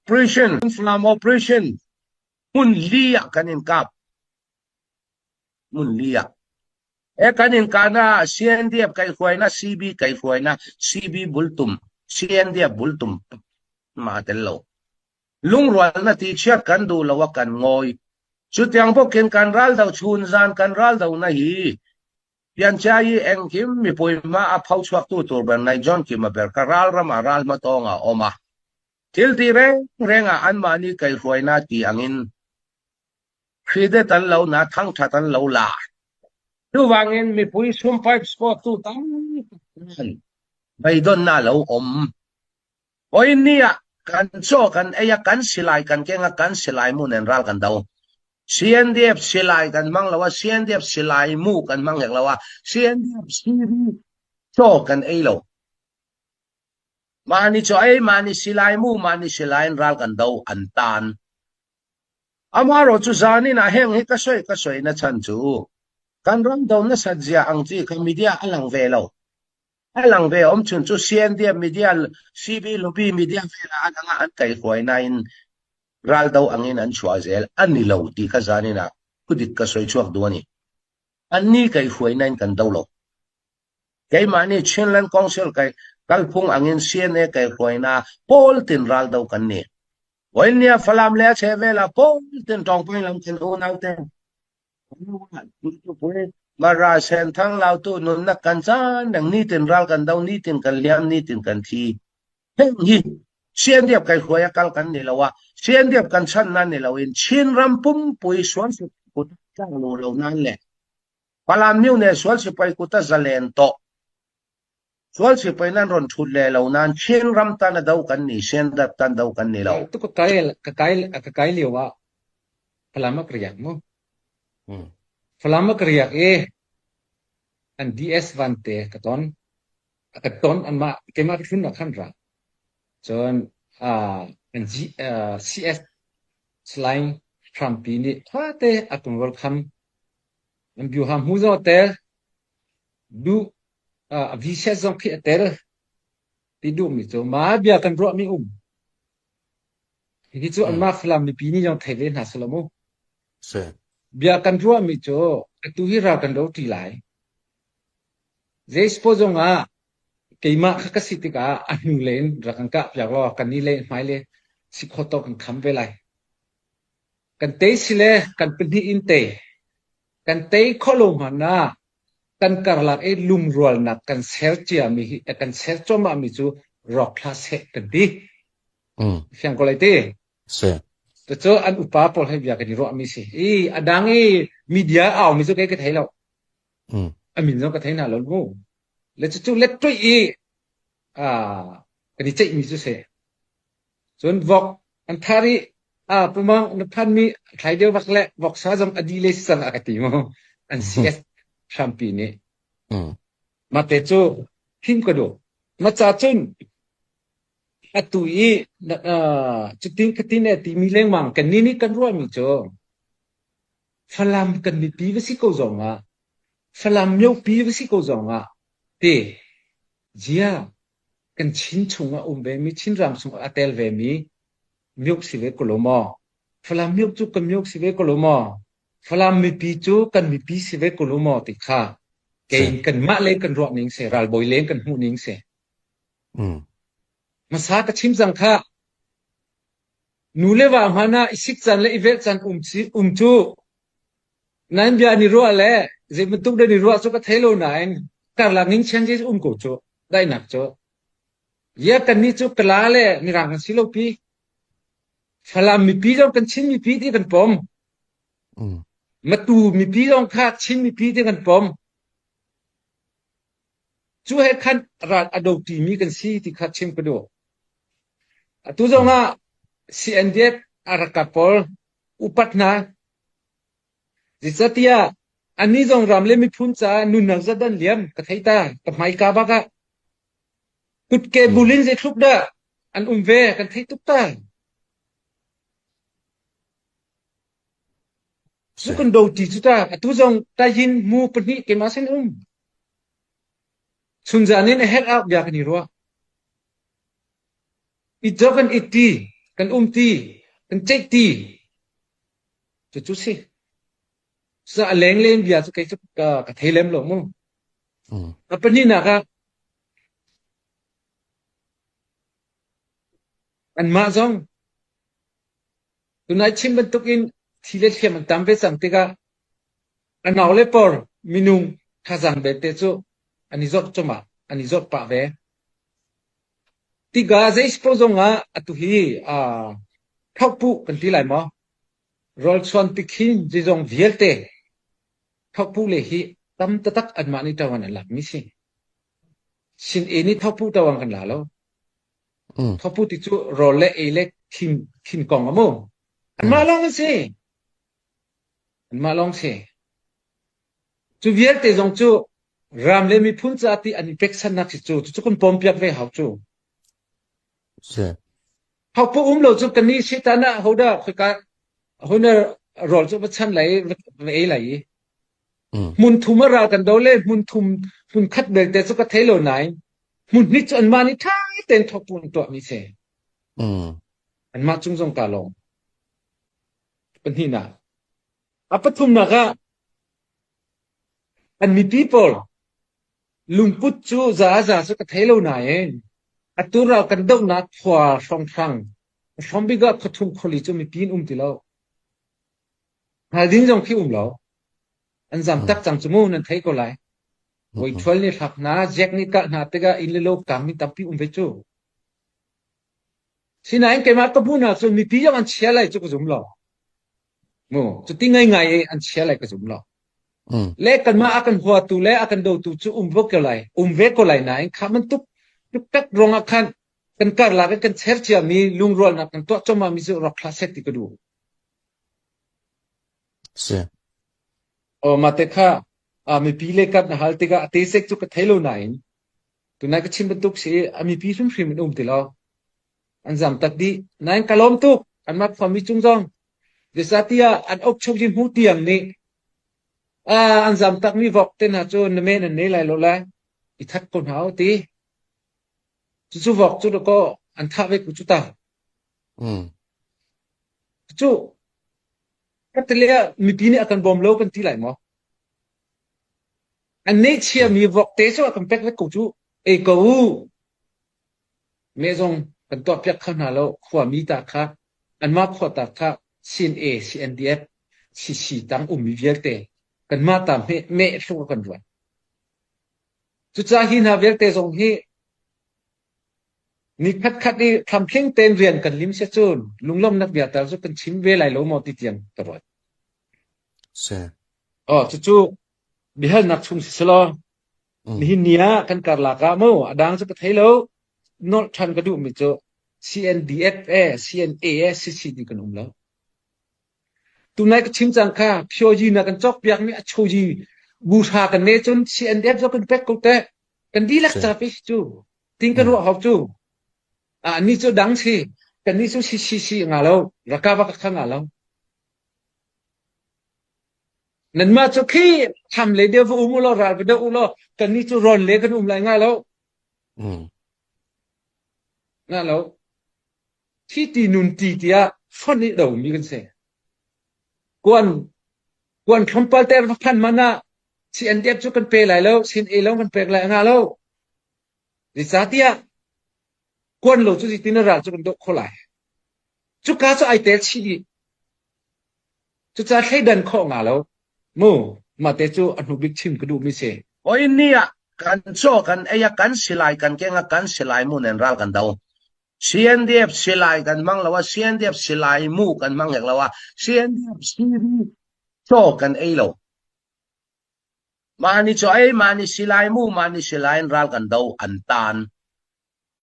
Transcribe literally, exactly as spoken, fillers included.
operation, Falam operation, hmun li ah kan in kap. Hmun li ah. E kan in kap na, C N D F kaihruaina, C B kaihruaina, C B bultum, C N D F bultum mah tel lo. Lungrualna tihchiat kan duh lo a kan ngawi. Chutiang bawkin kan ral do, chhun zan kan ral do na hi. Piancai i engkim mipui hma a phochhuaktu tur ber nai John Kim a ber ka ral ram a ral hma tawng a om a. Thil ti reng reng a anmahni kaihruaina ti angin hridet an lo na, thangthat an lo la. Chuvangin mipui sum pipe sport tu tam tak beidonna lo om. Oi nia kan chaw kan ei a kan silai kan keng a kan silai mu nen ral kan do. C N D F silai kan mang lo a, C N D F silai mu kan mang hek lo a, C N D F siri chaw kan ei lo. Mani chaw ei, mani silai mu, mani silai in ral kan do an tan. Amarawh chu zanin a heng hi ka sawi, ka sawina chan chu kan ram do nasat zia ang chi kha media a lang ve lo. A lang ve a om chun chu C N D F media, C B lobby media vela a lang a an kaihruaina in ral do angin an chhuah zel a ni lo ti kha zanin a khu dik ka sawi chhuak duh a ni. Anni kaihruaina in kan do lo. Keimahni Chinland Council kai kalphung angin C N A kaihruaina pawl tin ral do kan ni. Oi nia Falam le a chhe vela pawl tin tawngpang lam kan unau te. Mara Senthang lautu nunna kan chan dang nitin ral kan do, nitin kan liam, nitin kan thi. Heng hi C N D F kaihruai a kal kan ni lo a, C N D F kan channa ni lo in Chin ram pumpui sual si kut tang lo lo nan le Falam miu ne sual sipai kuta zalen tawh sual sipai nan ron thut le lo nan Chin ram tan a do kan ni, C N D F tan do kan ni lo. Tu ka kai, ka kai, ka kai liu a Falam a ka riak mu. Hmm. Falam a ka riak e, an D S Vante ka ton, a ka ton an ma, keima ka thun na khan ra. Chon, a, an G, a, C S Selain Trump pi ni, thate a kun welcome. An biu ham hu zo te, du, a, a V C S zong khi a tel. Ti duh mi chu, ma bia kan ruah mi um. Hi chu an ma Falam mipi ni zong thei ve hna selaw mu. Bia kan ruah mi chu, a tu hi ral kan do ti lai. Zeispo zong ah, keimah kha ka si tikah, a hnu le in rak kan kah piak law, kan ni le in hmai le si khawh tawh kan kham ve lai. Kan tei si le kan pahnih in tei. Kan tei khawh lo hmanh ah kan karlak i lungrualnak kan ser ciami hi, kan ser cuahmahmi cu rawk thla seh kan ti. Mm. Fiang ko lai ti. Seh. Cucu an upa pawl he bia kan i ruahmi si. I, a dang i media a aumi cu kei ka thei lo. Mm. A min zong ka thei hna lo mu. Le cucu let tuih i, a, kan i ceihmi cu seh. Cun vok an thar i, a, pumang na phanmi thlai deuh vak le vok sa zong a dih le si cang a ka ti mu. An C S hrampi nih. Mm. Mate cu him ka duh. Maca cun a tu i, na, a, cutin ka tin e timi lengmang kan ni nih kan ruahmi cu Falam kan mipi va si ko zongah, Falam miopi va si ko zongah, ti zia kan Chin chungah um vemi, Chin ram chungah a tel vemi miok si ve ko lo maw? Falam miok cu kan miok si ve ko lo maw? Falam mipi cu kan mipi si ve ko lo maw? Ti kha kei kanmah le kan ruah ning se, ralbawi le kan hmuh ning se. Mm. Masa ka chim cang kha, nu le va hmanh ah i sik caan le i velh caan um, um cu, nan bia ni ruah le zei bantuk dah ni ruah cu ka thei lo nain, karlak ning chiang um ko cu, daihnak cu. Ya kan nih cu Kala le Mirang kan si lo pi. Falam mipi zong kan Chin mipi ti kan pom. Mm. Matu mipi zong kha Chin mipi ti kan pom. Cu he khan ral a do timi kan si ti kha chim ka duh. Atu zongah C N D F a rak ka pawl upat hna. Zeicatiah annih zong ram le miphun caah nunnak zat dan liam ka thei ta, ka hmaika bak ah. Kutke bulin zeitluk dah an um ve kan theih tuk ta. Cu kan do ti cu ta, atu zong tayin hmu pahnih keimah sin um. Chunzan in a herh ah bia kan i ruah. It zong kan it ti, kan um ti, kan ceih ti. Cucu si. Sa a lengleng bia cu kei cu ka, ka thei lem lo mu. Mm. A pahnihnak ah anmah zong tunai chim bantukin thi le thiam an tam ve cang tikah a nau le por minung thazang ve te cu an i zorh comah, an i zorh pah ve. Tiga zei si paoh zongah atu hi, aa, thawhpuh kan ti lai maw? Rawlchuan tikhin zeizong vialte thawhpuh le hi tam taktak anmah nih tawan an lakmi si. Sin e nih thawhpuh tawan kan la lo. Mm. Thawhpuh ti cu rawl le ei le thin, thin kong a mu. Anmah lawng an si. Anmah lawng si. Cu vialte zong cu ram le miphun caah ti an i peksannak si cu, cucu kan pawmpiak ve hau cu. Thawhpuh um lo cu kannih sehtan ah hodah khoika hoina rawl cu va chan lai, va ei lai i. Mm. Hmun thum a ral kan do le hmun thum, hmun khat belte cu ka thei lo nain hmun hnih cu anmah nih ṭha tein thawhpuh an tuahmi si. Mm. Anmah cung zong ka lawm. Pahnihnak. A pathumnak ah an mipi pawl lungput cu za a za cu ka thei lo nain a tural kan dohnak khua hrawnghrang a hrawm bik ah khuathum khuali cu mipi in um ti lo. Hngal ding zong khi um lo. An zam tak cang cu mu nan thei ko lai. Voikhual nih hlak hna, ziak nih kah hna tikah inn le lo kang mi tampi um ve cu. Sinain keimah ka hmuhnak cun mipi zong an chia lai cu ka zum lo. Mu, cuti ngaingai i an chia lai ka zum lo. Mm. Le kanmah a kan huatu le a kan dotu cu um ve ko lai, um ve ko lai nain kha man tuk, tuktak ruangah khan kan karlak i kan cher ciami lungrualnak kan tuah cuahmahmi cu rak hlah seh ti ka duh. Si. Aw, mah te kha, aa, mipi le kap na hal tikah a te sek cu ka thei lo nain tunai ka chim bantuk si i a mipi hrimhrim an um ti lo. An zam tak dih. Nain ka lawm tuk, anmah khuami cung zong. Zeicahtiah an uk chok i hmuh tiang nih, aa, an zam takmi vok te hna cu na men an nei lai lo lai. I that ko hna u ti. Cucu vok cu dah ko an thah ve ko cu ta. Mm. Cu, ka ti le mipi nih a kan bawm lo kan ti lai maw? An neih chiami vok te cu a kan pek ve ko cu, ei ko u. Me zong kan tuahpiak kho hna lo, khuami ta kha, anmah khua ta kha, C N A, C N D F, C C tang ummi vialte, kanmah ta hmeh, meh hluk a kan ruat. Cucaah hi hna vialte zong hi, ni khatkhat i thlamtling tein rian kan lim si ahcun, lunglawmhnak bia tal cu kan chim ve lai lo maw ti tiang ka ruat. Si. Aw, cucu biahalnak chung si selaw, mm, nihin ni ah kan karlak ah maw, a dang cu ka thei lo, nolh ṭhan ka duhmi cu C N D F e, C N A e, C C ti kan um lo. Tunai ka chim cang kha, phioyi na kan cawkpiakmi a choyi bu hra kan ne cun C N D F zong kan pek ko te, kan dihlak si. Capi si cu, ting kan ruah hau cu. Ah, annih cu dang si, kannih cu si, si, si nga lo, raka va ka kha nga lo. Nanmah cu khi tham le dia va um u law, ral va deuh u law, kannih cu rawn le kan um lai nga lo. Mm. Nga lo. Thi ti nun ti tiah fonh i domi kan si. Kuan, kuan thlawmpal ter va phan man ah C N D F cu kan pe lai lo, C N A lo kan pek lai nga lo. Zeicahtiah kuan lo cu zeitin a ral cu kan doh kho lai. Cuka cu ai tel chih dih. Cucaah thleidan khawh nga lo. Mu, mah te cu a hnu bik chim ka duhmi si. Oi, ni ah kan chaw kan ei ah kan silai kan keng ah kan silai mu nen ral kan do. C N D F silai kan hmang lo ah, C N D F silai mu kan hmang hek lo ah, C N D F siri chaw kan ei lo. Mah nih cu ei, mah nih silai mu, mah nih silai in ral kan do an tan.